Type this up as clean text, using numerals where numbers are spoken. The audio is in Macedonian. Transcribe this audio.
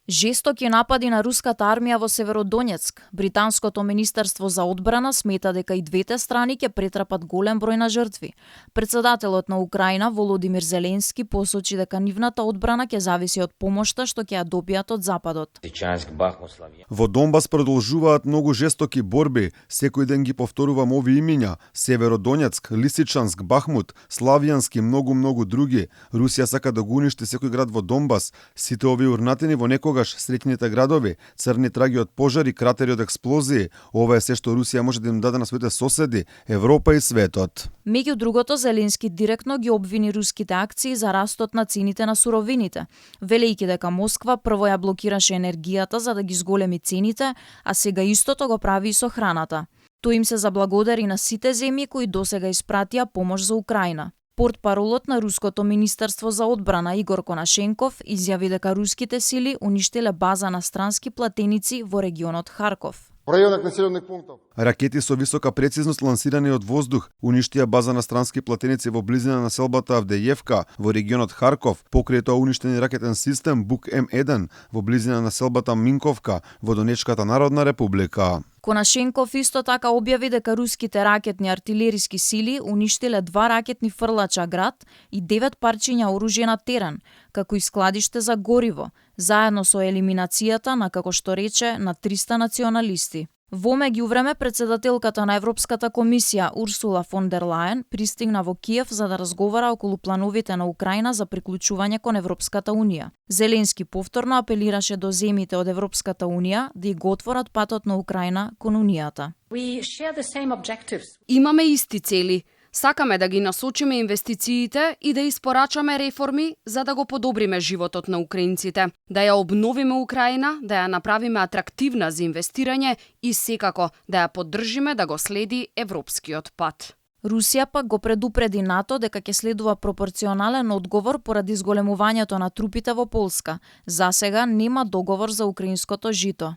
Жестоки напади на руската армија во Северодонецк. Британското министерство за одбрана смета дека и двете страни ќе претрпат голем број на жртви. Председателот на Украина Володимир Зеленски посочи дека нивната одбрана ќе зависи од помошта што ќе ја добијат од Западот. Во Донбас продолжуваат многу жестоки борби, секој ден ги повторувам овие имиња: Северодонецк, Лисичанск, Бахмут, Славјански, многу други. Русија сака да го уништи секој град во Донбас. Сите овие урнатини во некогаш среќните градови, црни траги од пожари, кратери од експлозии. Ова е се што Русија може да им даде на своите соседи, Европа и светот. Меѓу другото, Зеленски директно ги обвини руските акции за растот на цените на суровините, велејќи дека Москва прво ја блокираше енергијата за да ги зголеми цените, а сега истото го прави и со храната. Тој им се заблагодари на сите земји кои досега испратија помош за Украина. Портпаролот на Руското министерство за одбрана Игор Конашенков изјави дека руските сили уништиле база на странски платеници во регионот Харков. Ракети со висока прецизност лансирани од воздух уништија база на странски платеници во близина на селбата Авдеевка во регионот Харков, покрај тоа уништен ракетен систем Бук М1 во близина на селбата Минковка во Донечката народна република. Конашенков исто така објави дека руските ракетни артилериски сили уништиле 2 ракетни фрлача град и 9 парчиња оружје на терен, како и складиште за гориво, заедно со елиминацијата на, како што рече, на 300 националисти. Во меѓувреме, председателката на Европската комисија Урсула фон дер Лајен пристигна во Киев за да разговара околу плановите на Украина за приклучување кон Европската унија. Зеленски повторно апелираше до земјите од Европската унија да го отворат патот на Украина кон унијата. Имаме исти цели. Сакаме да ги насочиме инвестициите и да испорачаме реформи за да го подобриме животот на украинците, да ја обновиме Украина, да ја направиме атрактивна за инвестирање и секако да ја поддржиме да го следи европскиот пат. Русија пак го предупреди НАТО дека ќе следува пропорционален одговор поради зголемувањето на трупите во Полска. Засега нема договор за украинското жито.